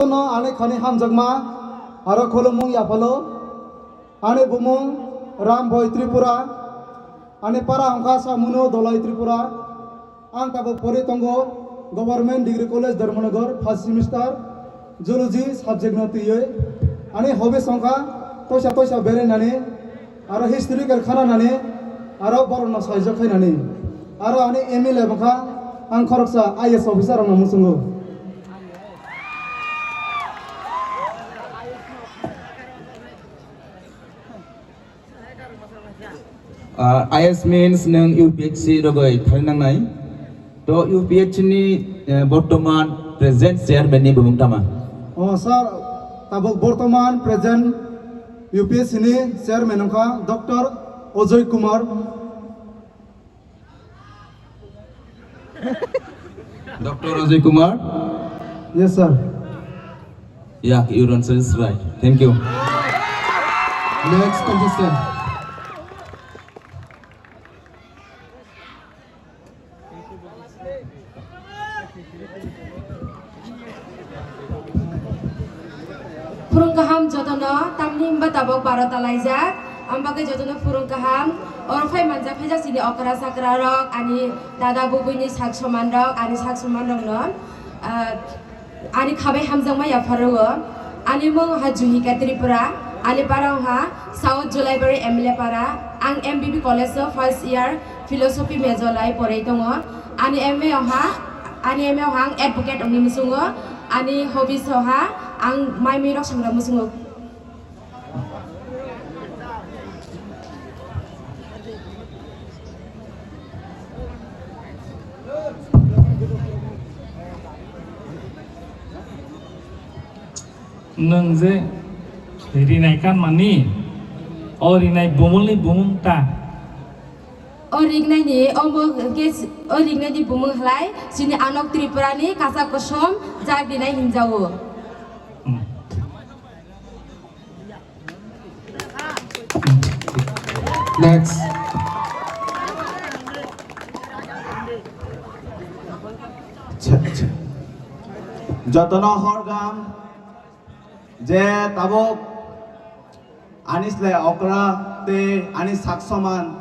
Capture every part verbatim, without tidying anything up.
Jotono ani khani hamjakma aro khulumung yaphalo. Ani bumung Ram Bhoi Tripura, ani para wngkha Samuno Dolai Tripura. Ang tabuk pori tongo Government Degree College Dharmanagar, first semester, Zoology subject no twiwi. Ani hobbies wngkha toisa toisa berainani, aro historical khananani, aro borokno saijak khainani. Aro ani aim le wngkha ang khoroksa I A S officer wngna muchungo. Ah, I A S means nwng U P S C rogwi thani nangnai. To U P S C ni, eh, bortoman present chairman ni bumung tama? Oh, sir, tabuk bortoman present U P S C ni chairman wngkha Doctor Ajoy Kumar. Doctor Ajoy Kumar? Yes, sir. Yeah, your answer is right. Thank you. Next contestant. Phurung kaham jotono, tamni hwnba tabok barota laijak, ang bagwi jotono phurung kaham. Oro phai manjak phaijak chini okra chakra rok, ani dada bubuini sak soman rok, ani sak soman rokno, ah, ani khabai hamjakma yapharo. Ani mung ha Juhika Tripura, ani para ha South Jolaibari M L A para, ang M B B college o first year philosophy major lai porai tongo. Ani M A o ha, ani M A o ha ang advocate wngwi muchungo. Ani hobbies o ha ang mai mui rok sangra muchungo. Nwng je rinai kanmani, o rinai bumulni bumung ta? O ringnai ni, omo hwnkhe, o ringnai ni bumung halai chini anok Tripura ni kasak kosom jak rinai hinjao. Hmm. Next. Acha, acha. Jotono horgam je tabuk ani sle okra tei ani sak soman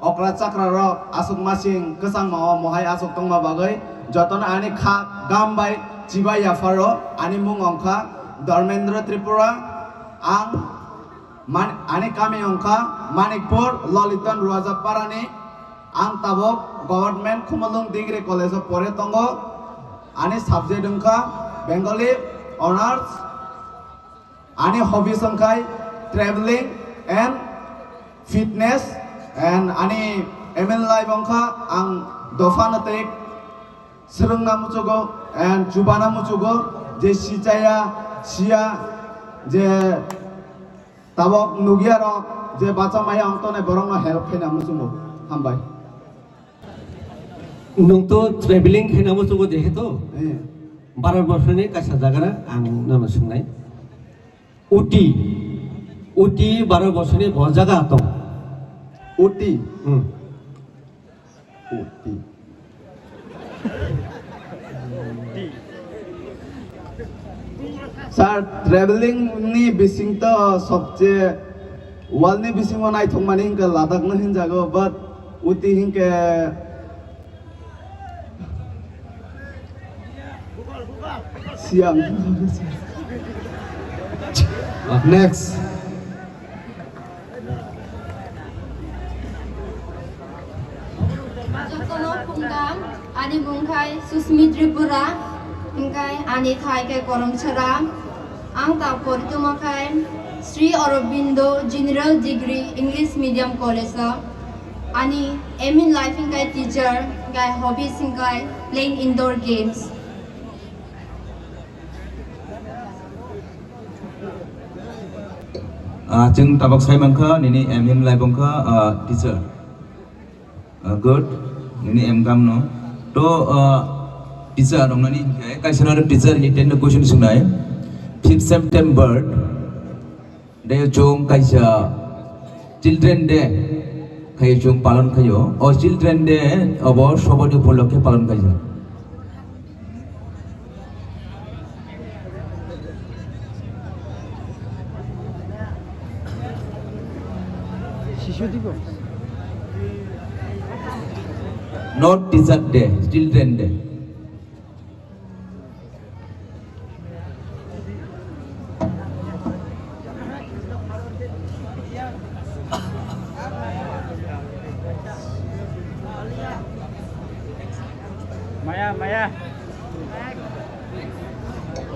okra chakra rok aswk masing kwchangma o mohai aswk tongma bagwi jotono ani kha gam bai chibai yapharo. Ani mung wngkha Dharmendra Tripura. Ang Man-, ani kami wngkha Manikpur, Loliton Ruaja Parani. Ang tabuk Government Khumulwng Degree College o pore tongo. Ani subject wngkha Bengali Honours. Ani hobbies wngkha traveling and fitness. And ani aim in life wngkha ang dophano tei swrwngna muchugo and chubana muchugo, je sichaya, siya, je tabok nugya rok, je bacha maya ongtonai borokno help khaina muchugo. Hambai. Nwng to traveling khaina muchugo jehetu. Eh. Bharat borso ni kaisa jagara ang nono swngnai. Uti. Uti baro bosoni bo jaga tong. Uti. Hmm. Uti. Sir, traveling ni bising to sobche world ni bising o naithok mani hinke Ladakh no hinjago, but Uti hinke Siang. Next. Jotono phungkam, ani bung khai Susmi Tripura, hingkai ani thai khe Koromchara. Ang ta pori tongma khai Sri Aurobindo General Degree English Medium College o. Ani aim in life hingkai teacher, hingkai hobbies hingkai playing indoor games. Ah, chwng tabok sai mankha, nini aim in life wngkha, ah, teacher. Ah, good, nini aim kam no. To, ah, teacher wngnani hinkhe kaisa no teacher related no question swngnai. Fifth September de chwng kaisa Children Day khai chwng palon khaio. O Children Day obo soboni upolokhe palon khaijak. Not Teacher Day, Children Day. Maya, Maya.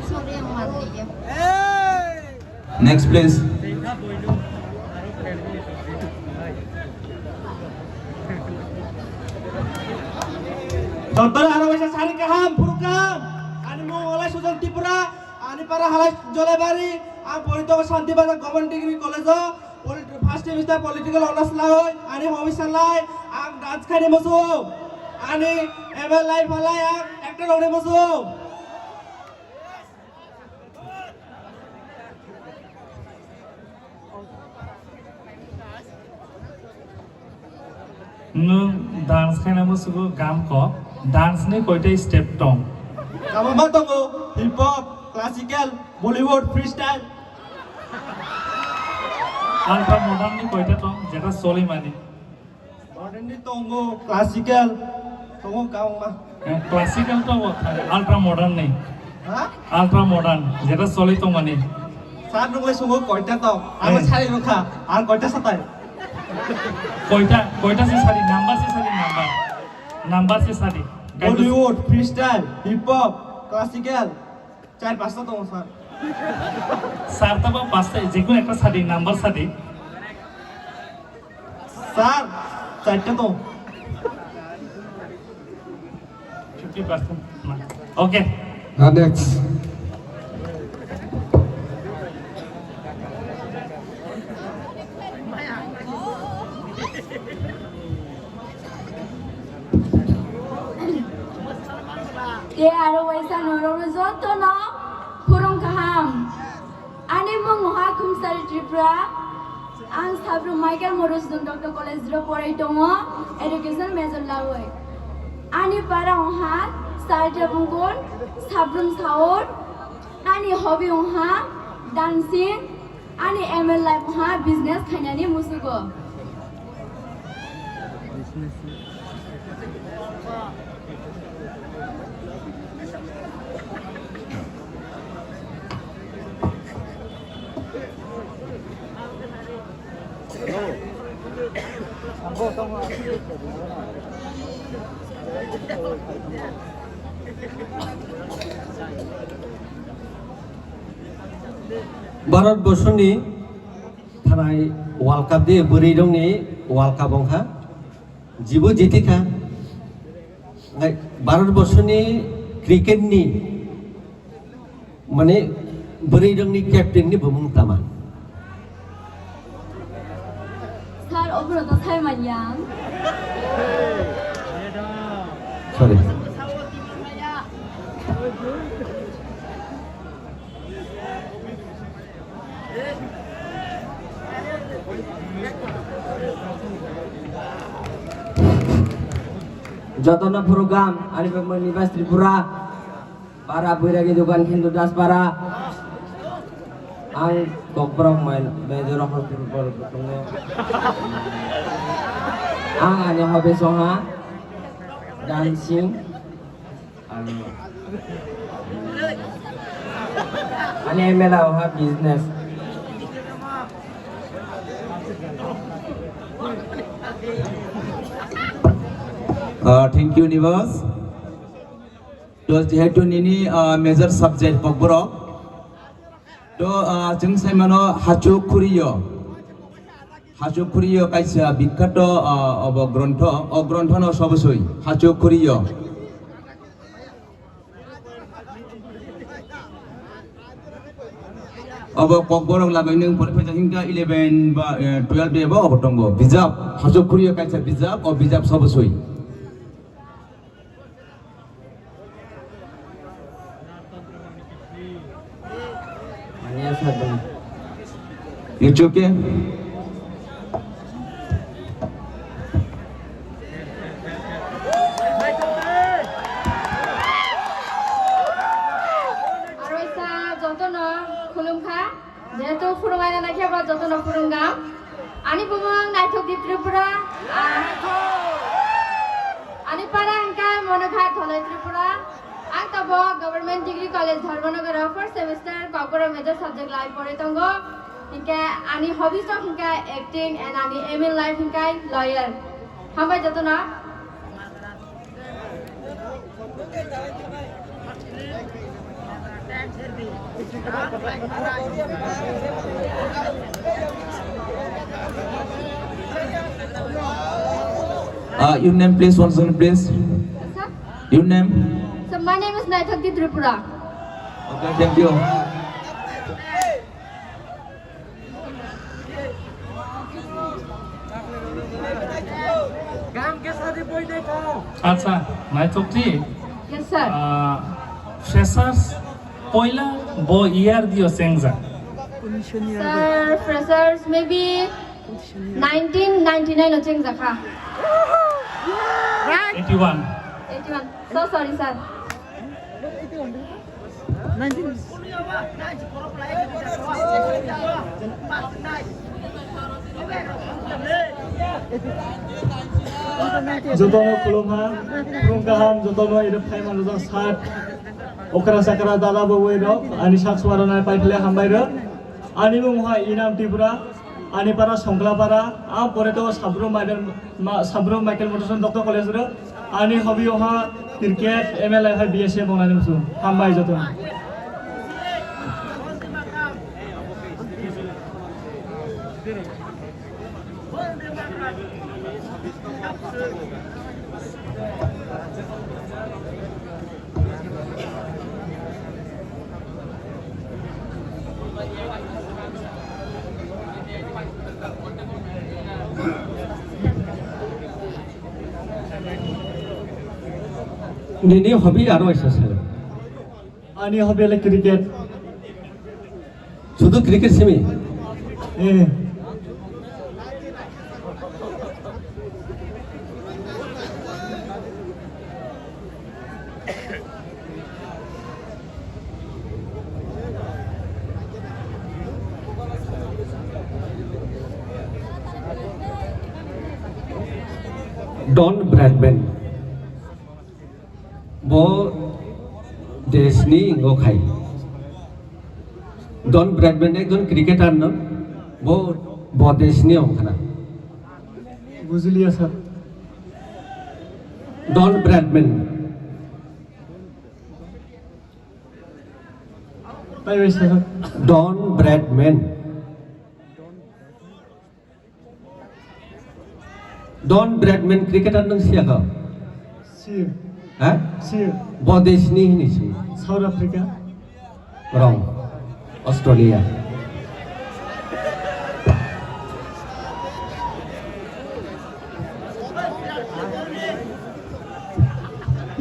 Sorry, ang mali ya. Next, please. Jotono aro waisa sari kaham phuru kha. Ani mung walai Sujon Tripura, ani para halai Jolaibari, ang pori tongo Santi Bazar Government Degree College o, polit-, first semester political honours lai, ani hobby salai, ang dance khaini muchung, ani M L A lai phalai, ang actor wngni muchung. Nwng dance khaina musugo gam kok, dance ni koita step tong? Kabangma tongo, hip hop, classical, Bollywood, freestyle. Ultra modern ni koita tong, jeta solimani? Modern ni tongo, classical tongo kabangma. Eh, classical tongo, ultra modern ni. Ha? Ultra modern, jeta soli tongmani. Sir, nwng lai sungo koita tong? Amo eh. Sari rokha, ar koita satai? Koita, koita se sari, number se sari, number. Number se sari. Bollywood, freestyle, hip hop, classical. Char pasta tongo, sir. Sir, tabo pasta, jekunu ekta sadi, number sadi. Sir, charta tongo. Fifty percent. Okay. Ah, next. Tei aro waisa norokno jotono khurung kaham. Ani mung wngkha Khumsari Tripura. Ang Sabrum Michael Morus Dun Doctor College o porai tongo, education major laiwi. Ani para wngkha Saltia Bungkul, Sabrum Saur. Ani hobby wngkha dancing. Ani aim in life ha business khainani musugo. Bharat borsoni thanai World Cup de bwrwi rokni World Cup wngkha, jibo jiti kha. Ngai Bharat borsoni cricket ni mane bwrwi rokni captain ni bumung tama? Sir, obono to sai manya. Sorry. Jotono program ani bagwi Nibas Tripura. Para Boiragi Dogan Khendu Daspara. Ang Kokborok mai Bejorok Hospital tongo. Ang ani hobby songha dancing. Aro ani M L A oha business. Uh, thank you, Nibas. To jehetu nini, ah, major subject Kokborok. To, ah, chwng sai mano Hachuk Khuriyo. Hachuk Khuriyo kaisa bikhato, ah, obo grontho. O grontho no sobosoi Hachuk Khuriyo. Obo Kokborok lagwi nwng porikha hingkha eleven ba, eh, twelve de bo obo tongo. Bijap, Hachuk Khuriyo kaisa bijap, o bijap sobosoi. It's okay. Aro isa jotono khulumkha. Jehetu phwrwnglaina naikhe ba jotono phwrwngkha. Ani bumung Naithok di Tripura. Ani para hingkha Monoghat Dholai Tripura. Ang tabok Government Degree College Dharmanagar o first semester Kokborok major subject lai pore tongo. Hingkhe ani hobbies rok hingkha acting and ani aim in life hingkha lawyer. Hambai jotono. Uh, your name, please, once again, please. Sir? Your name? Sir, my name is Naithok di Tripura. Okay, thank you. Acha, Naithok di. Yes, sir. Ah, freshers poila bo year dio chengjak. Sir, freshers maybe nineteen ninety-nine o chengjak ha. Eighty-one. Eighty-one. So sorry, sir. Jotono khulumha, khulum kaham, jotono ino phaimani rok sak, okra sakra dada bwbwi rok, ani sak suara nai pai phile hambai rok. Ani mung ha Inam Tripura. Ani para Songkla para, a pore to Sabro Michael, ma, Sabro Michael Motherson Doctor College ro. Ani hobby o ha cricket, M L I hai B S A bongnani musu. Hambai joto. Nini hobby aro waisa salo. Ani hobby le cricket. Sudu cricket simi. Eh. Don Bradman. Bo deshni ingo khai. Don Bradman ekjon cricketer no, bo, bo deshni ongkhana. Bujiliya sir. Don Bradman. Taiwi sir. Don Bradman. Don Bradman cricketer nung siya ko? Sir. Ha? Sir. Bo deshni hini si. South Africa. Wrong. Australia.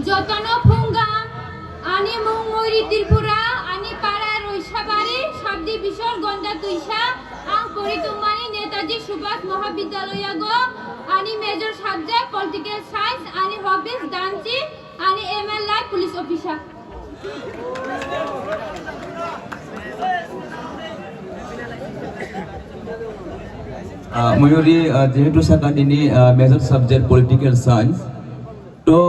Jotono phunga, ani mung Moiri Tripura, ani para Roisabari, subdivision Gonda Tuisa, ang pori tongmani Netaji Subhas Mahavidyalaya go, ani major subject political science, ani hobbies dancing, ani aim in life police officer. Ah, Moiri, ah, jehetu saka nini, ah, major subject political science, to,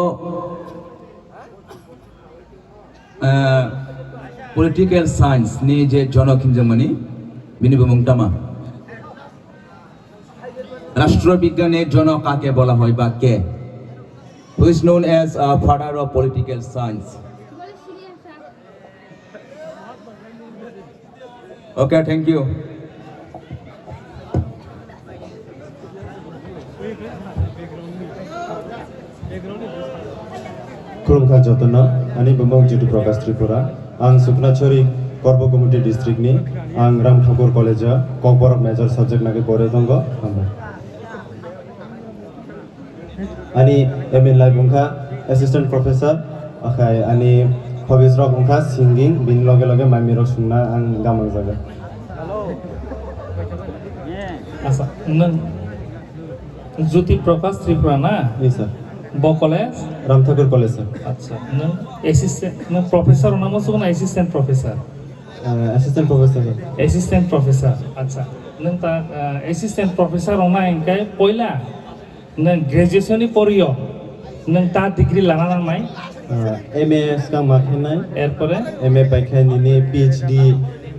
ah, political science ni je jonok hinjamani, bini bumung tama. রাষ্ট্রবিজ্ঞানের জনক কাকে বলা হয় বা কে? Who is known as, uh, father of political science? Okay, thank you. Khulumkha jotono, ani bumung Jyoti Prakash Tripura. Ang Suknachari Korbo Community District ni, ang Ram Thakur College o Kokborok major subject nagwi pore tongo. Hambai. Ani aim in life wngkha assistant professor, akhai ani hobbies rok wngkha singing, bini loge loge mami rok sungna ang gamang jaga. Asa, nwng Jyoti Prakash Tripura na? Yes, sir. Bo college? Ram Thakur College, sir. Acha, nwng assistant, nwng professor na mo sukna assistant professor? Uh, assistant professor. Assistant professor, acha. Nwng ta, uh, assistant professor wngna hinkhe poila nwng graduation ni porio nwng ta degree lana nangnai? Uh, M A swkang ma khainai. Erpore? M A paikha nini P H D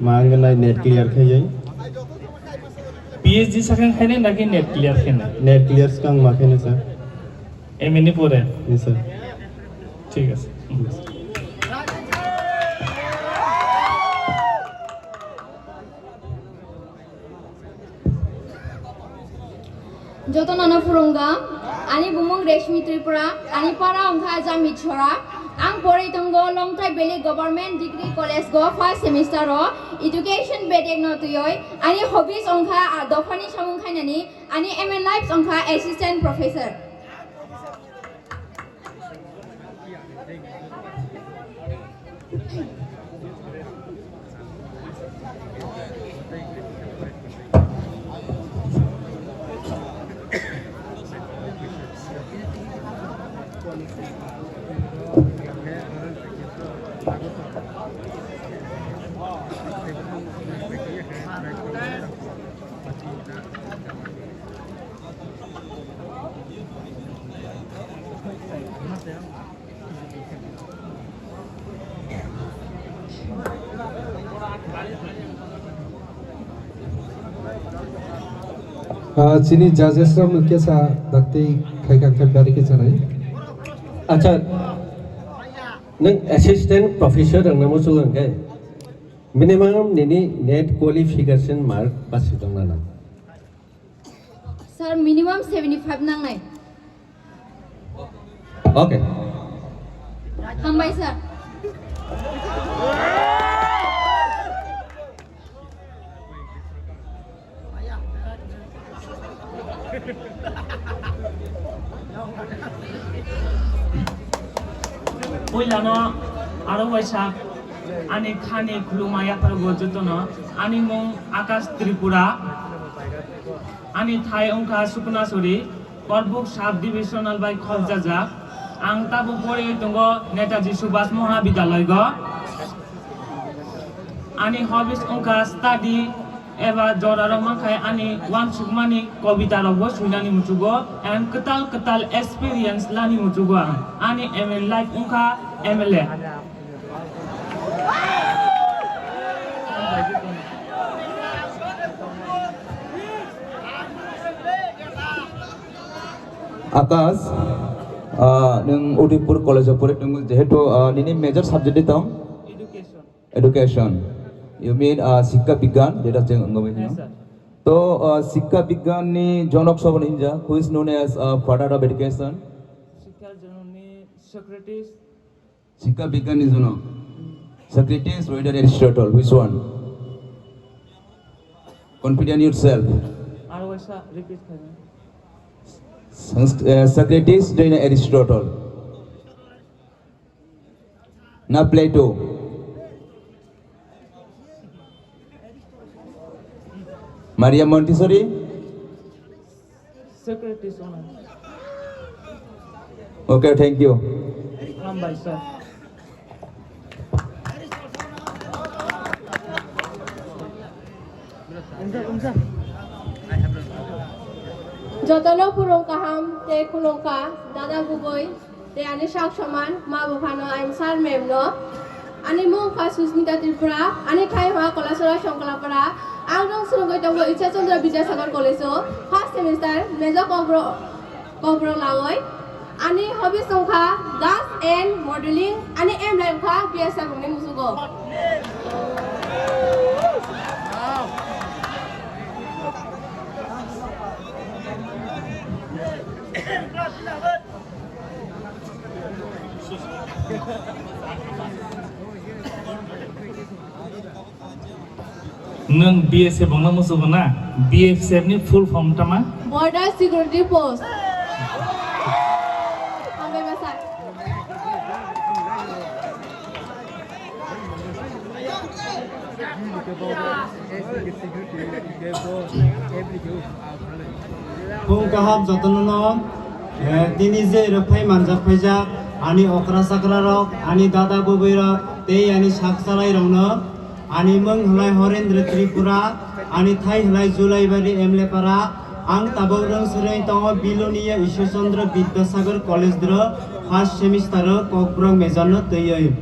ma wngwnai NET clear khaiwi. P H D sakang khainai naki NET clear khainai? NET clear swkang ma khainai, sir. M A ni pore? Yes, sir. Thik ase. Jotono no phurungo, ani bumung Reshmi Tripura, ani para wngkha Jamit Sora. Ang porwi tongo Longthai Valley Government Degree College go first semester o, education bedek no twiwi. Ani hobbies wngkha, ah, dophani samung khainani, ani aim in life wngkha assistant professor. Ah, chini judges rok no kesa dakti khai kang khe bari khe chanai. Acha, nwng assistant professor rang namo chulang khe minimum nini NET qualification mark pass tong nana. Sir, minimum seventy five nangnai. Okay. Hambai, sir. Puilano aro waisa ani khani khuluma yaphargo jotono. Ani mung Akash Tripura. Ani thai wngkha Suknasuri, Korbuk Sub Divisional bai khorjajak. Ang tabuk poriwi tongo Netaji Subhash Mahavidyalay go. Ani hobbies wngkha study eba jorarok mankhai ani uansukmani kobita rokbo swinani muchugo and kwtal kwtal experience lani muchugo ang. Ani aim in life wngkha M L A. Akash, ah, nwng Udaipur College o pori tongo, jehetu, ah, nini major subject di tong? Education. Education. You mean, ah, Sikka Bigyan, jeta chwng wngwi hino? Yes, sir. To, ah, Sikka Bigyan ni jonok sobo hinjak, who is known as, ah, father of education? Sikka Bigyan ni Socrates. Sikka Bigyan ni jonok. Socrates, Plato, Aristotle, which one? Confident yourself. Aro waisa repeat khaina. Sansk-, eh, Socrates, doina Aristotle. Na Plato. Maria Montessori. Secretary Sona. Okay, thank you. Hambai, sir. Jotono phurung kaham tei khulungkha dada bugui. Tei ani sak soman ma buphano, I am sir ma'am no. Ani mung kha Susmita Tripura, ani thai ha Kolasora Songkolapara. Ang rong swrwngwi tongo Isha Chandra Vidyasagar College o, first semester, major kokborok, kokborok lagoi. Ani hobbies wngkha dance and modeling, ani aim life wngkha B S F ni musugo. Nwng B S F wngna musugo na? B S F ni full form tama? Border Security Force. Hambai basa. Phung kaham jotono no, eh, tini je rwphai manjak phaijak, ani okra chakra rok, ani dada bwbwi rok, tei ani sak chalai rok no, Ani mung hlai Horendra Tripura, ani thai hlai Julaibari Emlepara, ang tabok rwng srwngwi tongo Bilonia Ishwar Chandra Vidyasagar College dro first semester o Kokborok major no twiwi.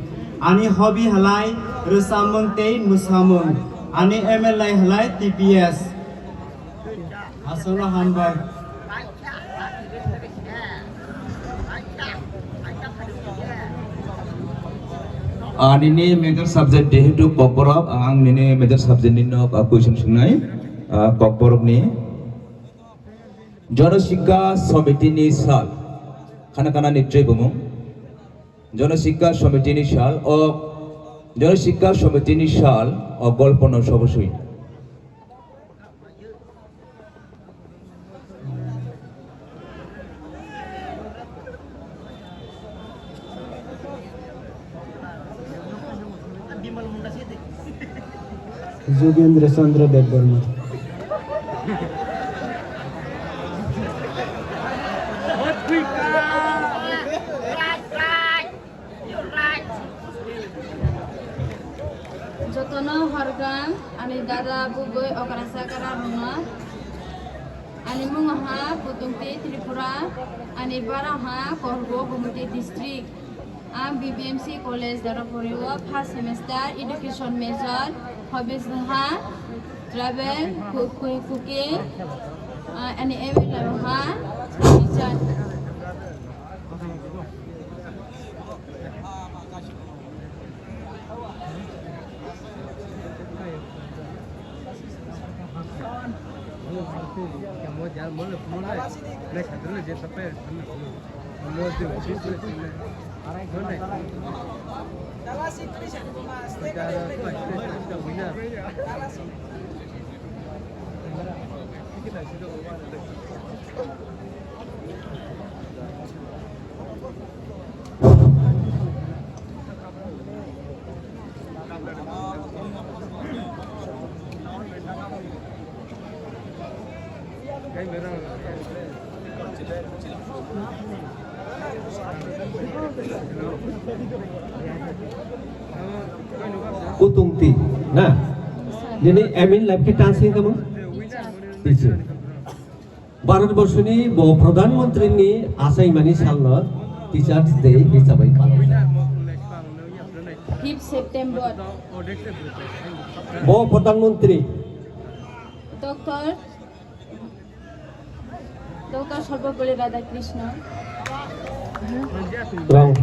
Ani hobby hlai rwchapmung tei mwsamung, ani M L I hlai T P S. Aswkno hambai. Ah, nini major subject jehetu Kokborok, ang nini major subject nino, ah, question swngnai, ah, Kokborok ni. Jono Sikha Samiti ni sal. Khana khana ni twi bumung. Jono Sikha Samiti ni sal, o Jono Sikha Samiti ni sal, o golpo no sobosui. Jogendra Chandra Debbarma. Jotono horgam, ani dada bugwi okra chakra rwno. Ani mung ha Putungti Tripura, ani bara ha Korbo Gumti District. Ang B B M C College daro pori o first semester education major, hobbies ha travel, cook-, cook-, cooking, ah, ani aim ha teacher. Kutungti, na? Nini aim in life khe ta sing tamo? Teacher. Bharat borsoni bo Pradhan Mantri ni achaimani salno Teachers Day hisabai palokjak. Fifth September. Bo Pradhan Mantri. Doctor Doctor Sarvepalli Radhakrishnan. Wrong.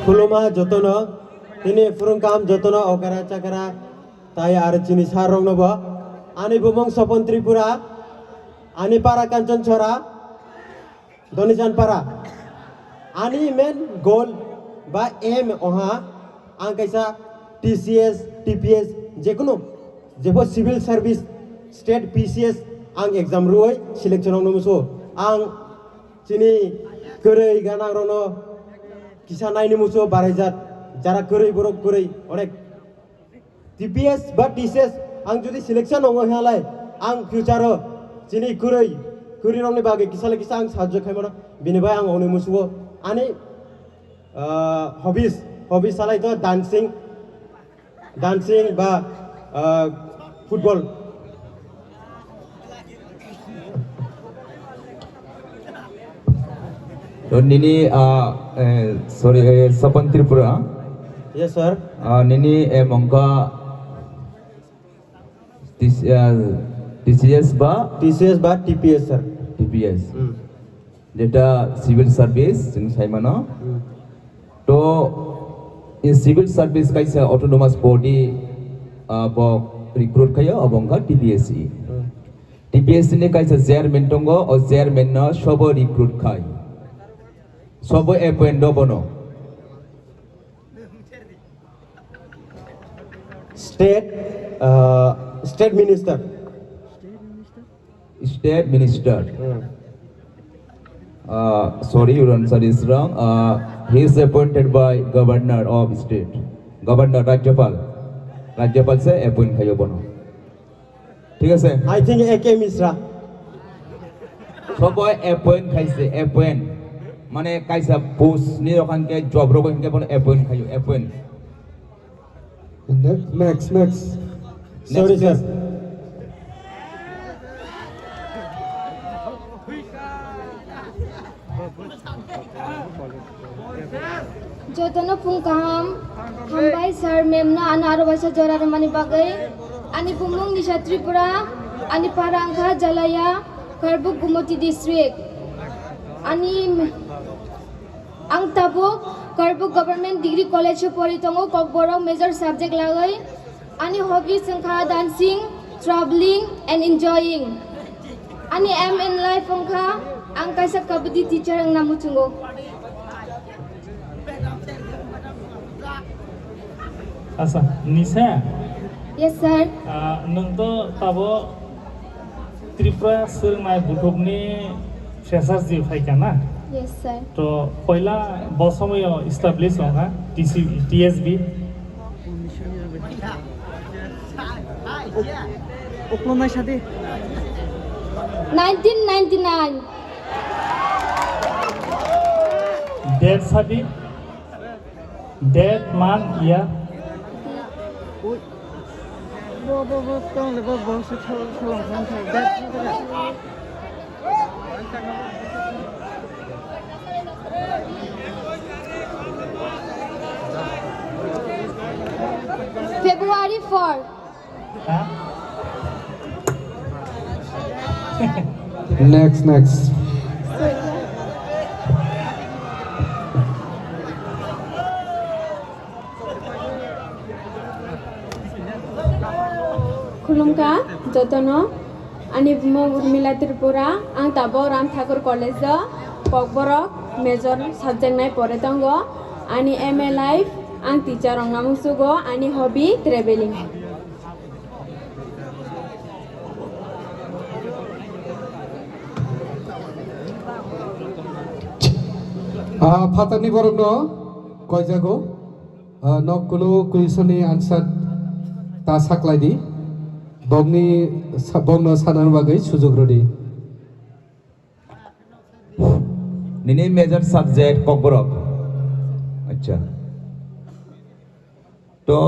Khuluma jotono, tini phwrwngkam jotono okra chakra tai ar chini sir rokno bo. Ani bumung Sopon Tripura, ani para Kanchanchora, Donijan para. Ani main goal ba aim oha ang kaisa T C S, T P S, jekunu jepho civil service, state P C S ang exam rwui selection ongno musu. Ang chini kwrwi ganang rokno kisa naini musu baraijak, jara kwrwi borok kwrwi onek T P S ba T C S ang jodi selection wngo hinalai ang future o chini kwrwi kwrwi rokni bagwi kisa le kisa ang sahajjo khaimano bini bai ang ongni musugo ani ah, hobbies hobbies salai to dancing dancing ba ah, football. To nini, ah, eh, sorry, eh, Sopon Tripura. Yes, sir. Ah, nini, eh, mongka T C, ah, T C S ba? T C S ba T P S, sir. T P S. Hmm. Jeta civil service, chwng saimano. Hmm. To, in civil service kaisa autonomous body, ah, bo recruit khayo, abo wngkha T P S C. Hmm. T P S C ni kaisa chairman tongo, o chairman no sobo recruit khai. Sobo appoint do bono. State, uh, state minister. State minister. Hmm. Uh, sorry, your answer is wrong. Uh, he is appointed by governor of state. Governor, Rajyapal. Rajyapal se appoint khayo bono. Thik ase? I think A K Mishra. Sobo appoint khaise, appoint. Mane kaisa post ni rokhan ke job rogo hinke bono appoint khayo, appoint. Ne-, next, next. Sorry, sir. Jotono phung kaham, hambai sir ma'am no ano aro waisa jora rwmani bagwi. Ani bumung Nisha Tripura, ani para wngkha Jalaya, Karbuk Gumoti district. Ani m-, ang tabuk Karbuk Government Degree College o pori tongo, Kokborok major subject lagwi. Ani hobbies wngkha dancing, traveling and enjoying. Ani aim in life wngkha ang kaisa kabaddi teacher wngna muchungo. Asa, Nisa? Yes, sir. Ah, nwng to tabo Tripura Swrwngnai Buthukni Freshers Day phaikha na? Yes, sir. To poila bo somoyo establish wngkha T C, T S B. Uklo nai sadi. Nineteen ninety-nine. Date sadi. Date, month, year. Ui. Bo, bo, bo, tong le, bo, bo, se thal, thalang thang thang. Date, February four. Next, next. Khulumkha jotono, ani bumung Urmila Tripura, ang tabok Ram Thakur College o Kokborok major subject nai pore tongo. Ani aim in life, ang teacher wngna musugo, ani hobby traveling. Ah, phatarni borokno koijago. Ah, nok kunu kuisoni answer ta saklaidi. Bokni sa-, bokno sanani bagwi sujug rwdi. Nini major subject Kokborok. Acha. To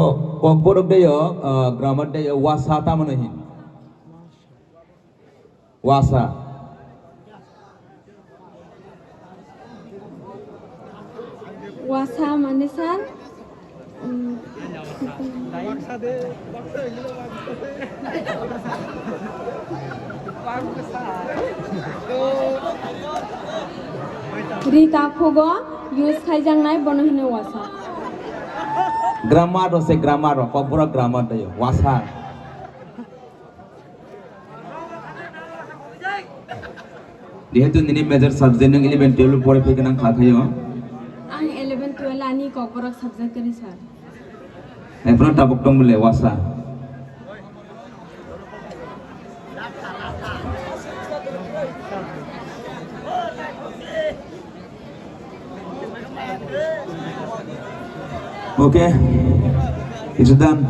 Kokborok de yo, ah, grammar de yo, wasa tamo no hin. Wasa. Wasa mane sir? Um, Ri takhugo use khaijaknai bono hino wasa. Grammar ro se grammar ro, Kokborok grammar de yo, wasa. Jehetu nini major subject nwng eleven twelve pore phikhe nang kha thaio. Ang eleven twelve ani Kokborok subject kwrwi sir. Ephano tabuk tong bole wasa. Okay, it's done.